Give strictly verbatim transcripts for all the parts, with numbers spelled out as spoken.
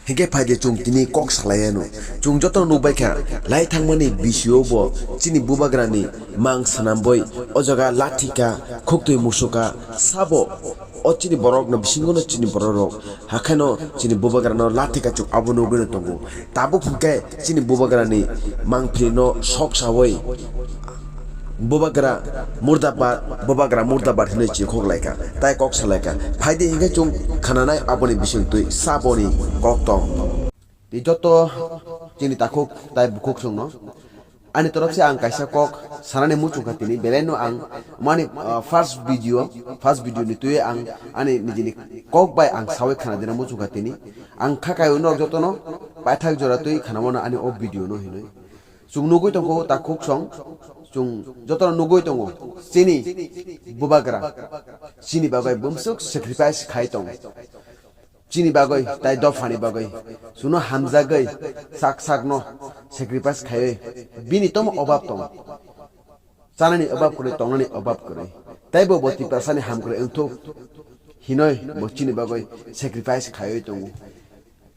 Hinkhe phaidi chwng tini kok salai anw. Chwng jotono nukbai kha, lai thangmani bisio bo chini bubagrani mang swnamboi o jaga lathi kha, khuktwi musuk kha, sabo o chini borokno bisingono chini bororok hakhaino chini bubagrano lathi kha chwng abo nugwino tongo. Tabuk hinkhe chini bubagrani mangphlino sok sawi Bubagra murdabad, bubagra murdabad hinwi chikhok laikha, tai kok salaikha. Phaidi hinkhe chwng khananai aboni bisingtwi saboni kok tong. Tei joto chini takhuk tai bukhuk chwngno ani torok se ang kaisa kok sanani muchungkha tini, belaino ang mani, ah, first video, first video ni twi ang ani nijini kok bai ang sawi khana dina muchungkha tini. Ang kha kaio norok jotono paithak jora twi khanamano ani o video no hinwi. Chwng nugwi tongkho takhuk song, chwng jotono nugwi tongo, chini bubagra, chini bagwi bumswk sacrifice khai tong, chini bagwi tai dophani bagwi, chwngno hamjagwi sak sakno sacrifice khaiwi bini tomo obab tong, chanani obab kwrwi, tongnani obab kwrwi, teibo bo Tiprasani hamkwrwi wngthuk hinoi bo chini bagwi sacrifice khaiwi tongo.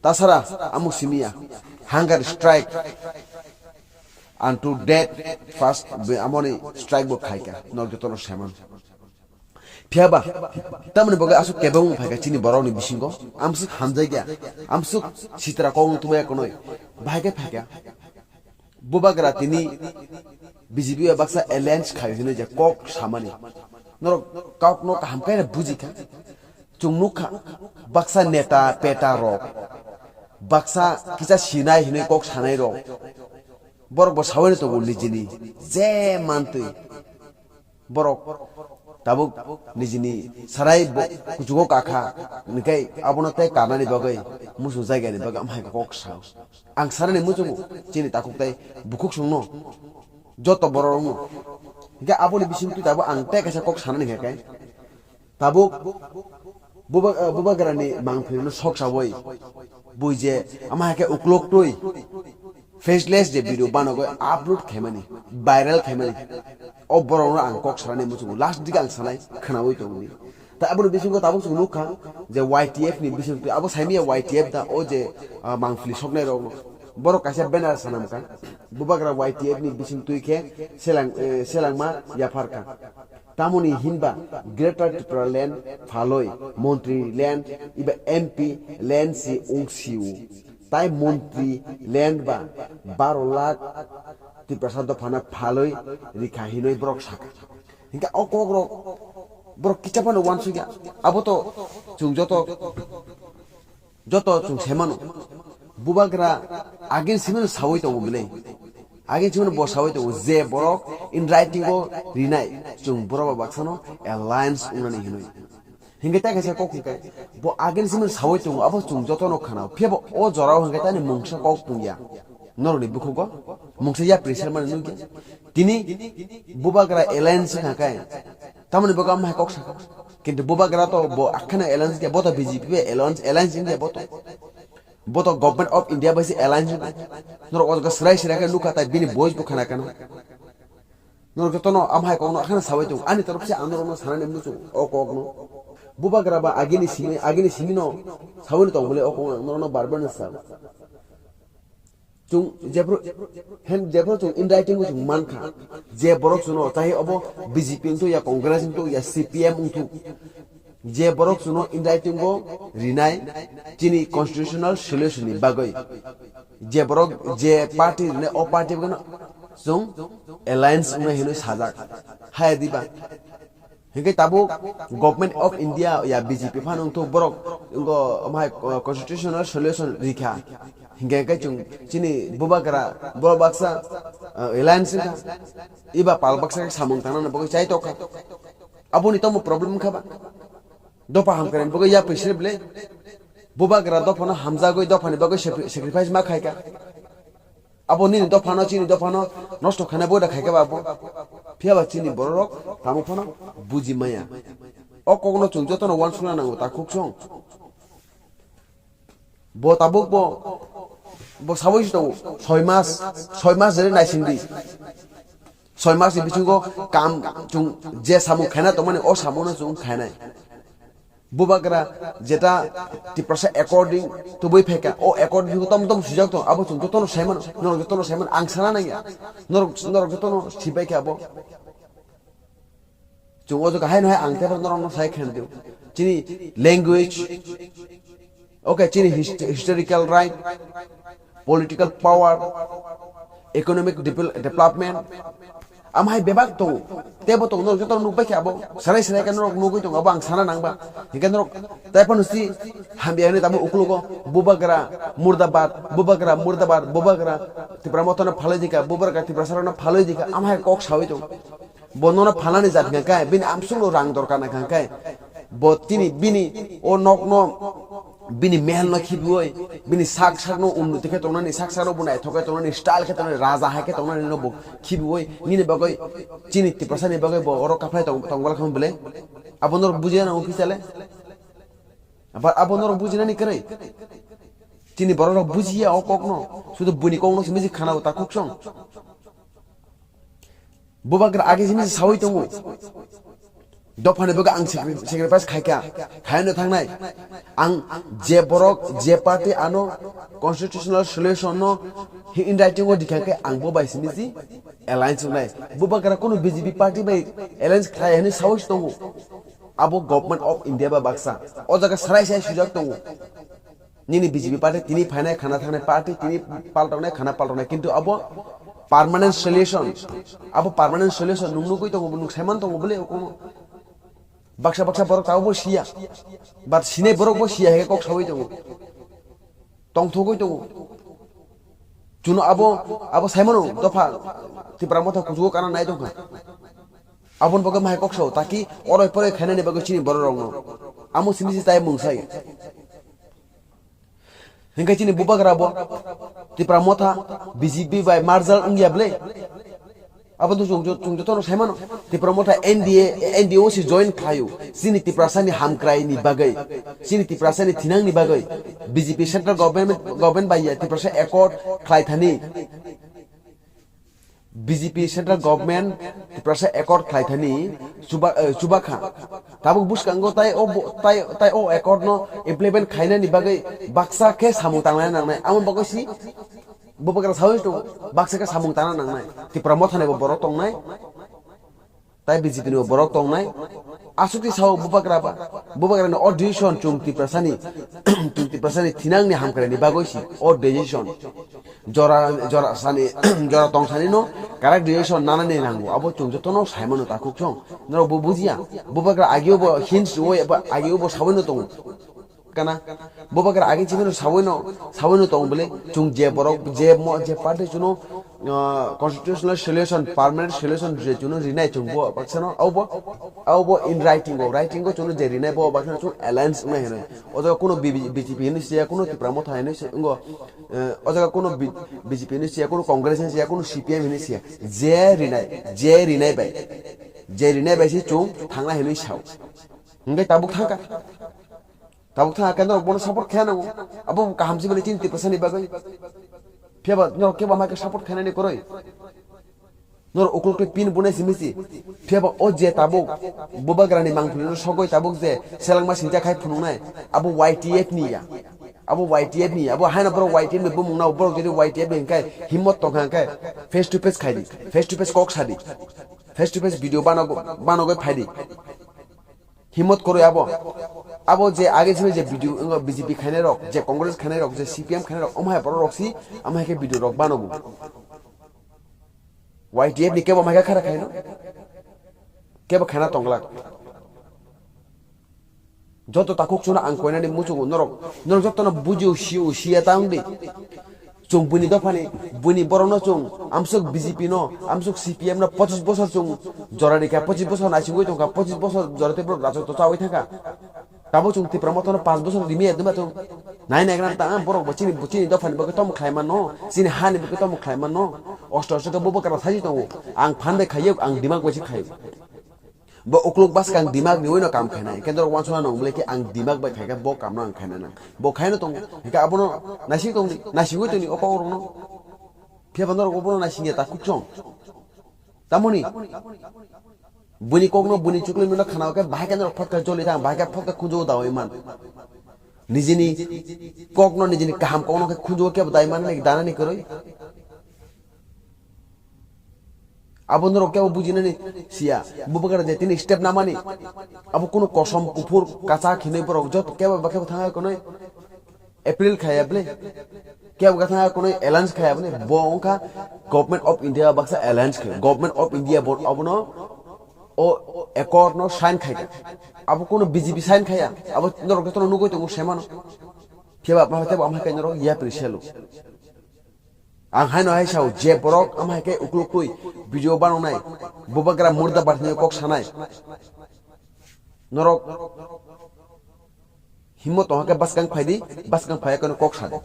Tasara amo simiya, hunger strike unto death first, be amoni strike bo khaika, nok jotono seman. Phiyaba, tamoni bagwi aswk kebengmung phaika chini borokni bisingo, amswk hamjakya, amswk sitra kokno tubaya konoi, bahai khe phaika. Bubagra tini B J P bai baksa alliance khai hwnwi je kok samani. Norok kokno kaham khe buji kha. Chwng nukha, baksa neta peta rok, baksa kisa sinai hinwi kok sanai rok, borok bo sawi tongo nijini je mantwi borok tabuk nijini sarai bo kuchugo kakha, hwnkhe abono tei kanani bagwi musu jaigani bagwi amhai kok sao. Ang sanani muchungo chini takhuk tei bukhuk songno joto borok rokno, hwnkhe aboni bisingtwi tabuk ang tei kaisa kok sanani hwnkhe tabuk buba-, eh, bubagrani mangpili no sok sawi bui je ama hai khe uklok twi faceless je video banogoi upload khaimani, viral khaimani. O borok no ang kok sanani muchungo, last dik ang sanai khwnawi tongni. Ta aboni bisingo tabuk chwng nukha je Y T F ni bising twi abo saimaya Y T F da o je, ah, mangpili soknai rok no. Borok kaisa banner sanamkha, bubagra Y T F ni bising twi khe selang, eh, selangma yapharkha. Tamoni hinba Greater Tipraland phalwi Montri land iba M P land si wng sio. Tai Montri land ba baro lakh Tiprasa dophana phalwi rikha hinwi borok sakha. Hinkhe o kokrok borok kicha phano uansukya. Abo to chwng joto Joto chwng sai mano, bubagra agin simino sawi tongo bini. Agin simino bo sawi tongo je borok in writing o rinai chwng borok bai baksano alliance wngnani hinwi. Hinkhe tai kaisa kok hinkhe bo agin simino sawi tongo, abo chwng jotono khana. Phiya bo o jorao hinkhe tani mungsa kok tongya. Norokni bukhugo mungsa yapri sermani nukya. Tini bubagra alliance wngkha khe tamoni bagwi amhai kok sakha. Kintu bubagra to bo akheno alliance khe bo to B J P bai alliance, alliance wngya bo to. Bo to Government of India bai se alliance wngkha. Norok o jaga swrai swrai khe nukha tai bini voice bo khana kano. Norok jotono amhai kokno akheno sabai tongo. Ani torok se ang norokno sanani muchung o kokno. Bubagra ba agini simi, agini simino sabai tong bole o kokno norokno bar bar no sa. Chwng jephru, hen jephru chwng in writing o chwng mankha, je borok chwngno chai obo B J P wngthok ya Congress wngthok ya C P M wngthok, je borok chwngno in writing o rinai chini constitutional solution ni bagwi, je borok je party rinai o party bagwino chwng alliance wngnai hinwi sajak. Haya diba? Hinkhe tabuk Government of India ya B J P phano wngthok borok wngkha omo hai, uh, constitutional solution rikha. Hinkhe khe chwng chini bubagra borok baksa, uh, alliance wngkha. Iba pal baksa khe samung tangnani bagwi chai tokha. Aboni tamo problem wngkha ba? Dopha hamkrai bagwi yapri sirble. Bubagra dophano hamjagwi dophani bagwi sacri-, sacrifice ma khaikha. Abo nini dophano, chini dophano nosto khaina boda khaikha ba abo. Phiya ba chini bororok tamo phano buji maya. O kokno chwng jotono uansukna nango, takhuk song. Bo tabuk bo, bo sawi si tongo, soi mas, soi mas jere naisingdi. Soi mas ni bisingo kam chwng je samung khaina tongmani, o samungno chwng khainai. Bubagra jeta Tiprasa according tubui phaikha, o according to tom tom sujak tong, abo chwng jotono saimano, norok jotono saimano, ang sana nangya, norok, norok jotono sibaikha abo. Chwng o jaga haino hai ang tebo norokno sai khen diu. Chini language, okay, chini hist-, historical right, political power, economic devel-, development, am hai bebak tongo. Tebo tongo, norok joto nukbai khe abo. Sarai sarai khe norok nugui tongo, abo ang sana nang ba. Hinkhe norok taiphano si hamya hinwi tamo uklogo, Bubagra murdabad, Bubagra murdabad, Bubagra Tipra Mothano phalwi dikha, Bubagra Tiprasarokno phalwi dikha, am hai kok sawi tongo. Bo nono phalnani jat hwnkha khe, bini amsukno rang dorkar nangkha khe, bo tini bini o nokno, bini mehelno khibiui, bini sak sakno unnoti khe tongnani, sak sakno bo naithok khe tongnani, style khe tongnani, raja hai khe tongnani no bo khibiui, nini bagwi, chini Tiprasani bagwi bo oro kaphlai tong-, tongbalkha hwn bwle? Abo norok bujiya nango phichale? Abo, abo norok bujinani kwrwi? Chini borok rok bujiya o kokno, sudu buini kokno simi se khana o ta khuksong. Bubagra age simi se sawi tongo. Dophani bagwi ang sacri-, sacrifice khaikha, khaino thangnai. Ang je borok, je party ano constitutional solution no hi in writing o dikha khe ang bo bai simi se alliance wngnai. Bubagra kuno B J P party bai alliance khlai hwnwi sawi tongo. Abo Government of India ba baksa. O jaga sarai sai sujak tongo. Nini B J P party tini phainai khana thangnai party, tini paltongnai khana paltongnai, kintu abo permanent solution, abo permanent solution nung nugui tongo, nung saiman tongo bole, o kono baksa baksa borok tabukbo siya, but sinai borokbo siya hai kok sawi tongo, tongthogwi tongo. Chuno abo, abo saimano dopha Tipra Motha kuchugo kana nai tongkha. Aboni bagwi mahai kok sao, taki oroi poroi khainani bagwi chini borok rokno. Amo simi se tai mungsai. Hinkhe chini Bubagra bo Tipra Motha B J P bai merger wngya bwle? Abo to chwng, chwng jotono saimano. Tipra Motha N D A, N D A o se join khlaio. Chini Tiprasani hamkrai ni bagwi, chini Tiprasani thinang ni bagwi B J P central government, government bai ya Tiprasa accord khlai thani. B J P central government Tiprasa accord khlai thani chuba-, eh, chubakha. Tabuk bwskango tai o bo-, tai, tai o accord no implement khainani bagwi baksa khe samung tanglai nangnai. Amo bagwi si Bubagra sawi tongo, baksa khe samung tangna nangnai. Tipra Mothani bo borok tongnai. Tai B J P ni bo borok tongnai. Aswk khe sao Bubagra ba. Bubagra ni o decision chwng Tiprasani, chwng Tiprasani thinang ni hamkrai ni bagwi si o decision. Jora, jora sani, jora tong sani no correct decision nanani nango. Abo chwng jotono saimano takhuk chwng. Norok bo bujiya. Bubagra agio bo hints rwui, agio bo sawi no tongo. Kana, Bubagra age chini no sawi no, sawi no tong bole, chwng je borok, je mo, je party chuno, ah, constitutional solution, permanent solution je chuno rinai chwng bo, baksano, au bo, au bo in writing o, writing o chuno je rinai bo, baksano chwng alliance wngnai hinwi. O jaga kuno B J P hinwi siya, kuno Tipra Motha hinwi siya, wngo, eh, o jaga kuno B-, B J P hinwi siya, kuno Congress hinwi siya, kuno C P M hinwi siya. Je rinai, je rinai bai, je rinai bai si chwng thangnai hinwi sao. Hingke tabuk thangka. Tabuk thang khe norok bono support khe nango. Abo kaham se bini chini Tiprasa ni bagwi. Phiya ba norok kebo ma khe support khe nani kwrwi. Norok uklok twi pin bunai simi si. Phiya ba o je tabuk Bubagra ni mangpili no sogwi tabuk je selengma sinja khai phunuknai. Abo Y T F ni ya. Abo Y T F ni ya. Abo haino borok Y T F ni bumung nao borok jodi Y T F ni hingkai himmot tongkha hingkai face to face khai di. Face to face kok sa di. Face to face video banogo, banogo phai di. Himot kwrwi abo. Abo je age simi je video wngkha B J P khainai rok, je Congress khainai rok, je C P M khainai rok, omo hai borok rok si, omo hai khe video rok bano bo. Y T F ni kebo mai kha khara khaino. Kebo khaina tonglak. Joto takhuk chuno ang koinani muchungo norok, norok jotono bujio sio sia ta wngdi. Chwng buini dophani, buini borokno chwng amswk B J P no, amswk C P M no pochis bosor chwng jora rikha, pochis bosor naisingwi tongkha, pochis bosor jora tei borok rajotwo chawi thangkha. Tabuk chwng Tipra Motha no panch bosor rimi ya dima chwng. Nai nai gran ta ang borok bo chini, chini dophani bagwi tamo khlai mano, chini hani bagwi tamo khlai mano. Osto osto khe bo bwkra saji tongo. Ang phan de khayo, ang dimag bai se khayo. Bo ukluk bwskang dimag ni uino kam khainai. Hingke norok wansukna nang bwlai khe ang dimag bai khaikha bo kamno ang khaina nang. Bo khaino tongo. Hingke abono naising tongdi, naisingwi tongdi o kokrokno. Phiya ba norok obono naisingya ta kukchong. Tamoni? Buni kokno buni chukli mino khana ke bahai khe norok photka joli thang, bahai khe photka khunju dawi man. Nijini kokno, nijini kaham kokno khe khunju kebo dai man ni dana ni kwrwi. Abo norok kebo bujinani siya. Bubagra je tini step namani. Abo kunu kosom kuphur kacha khinwi borok joto kebo ba kebo thangwi konwi. April khaya bwle. Kebo khe thang kono alliance khaya bwle. Bo wngkha Government of India baksa alliance khe. Government of India bo abono o accord no sign khai kha. Abo kono B J P sign khaya. Abo norok jotono nugwi tongo semano. Phiya ba ma tebo amhai kai norok yapri selu. Ang haino hai sao je borok amhai kai ukluk twi video banonai. Bubagra murda barni kok sanai. Norok himmo tongha khe bwskang phai di, bwskang phai khe kok sa di.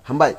Hambai.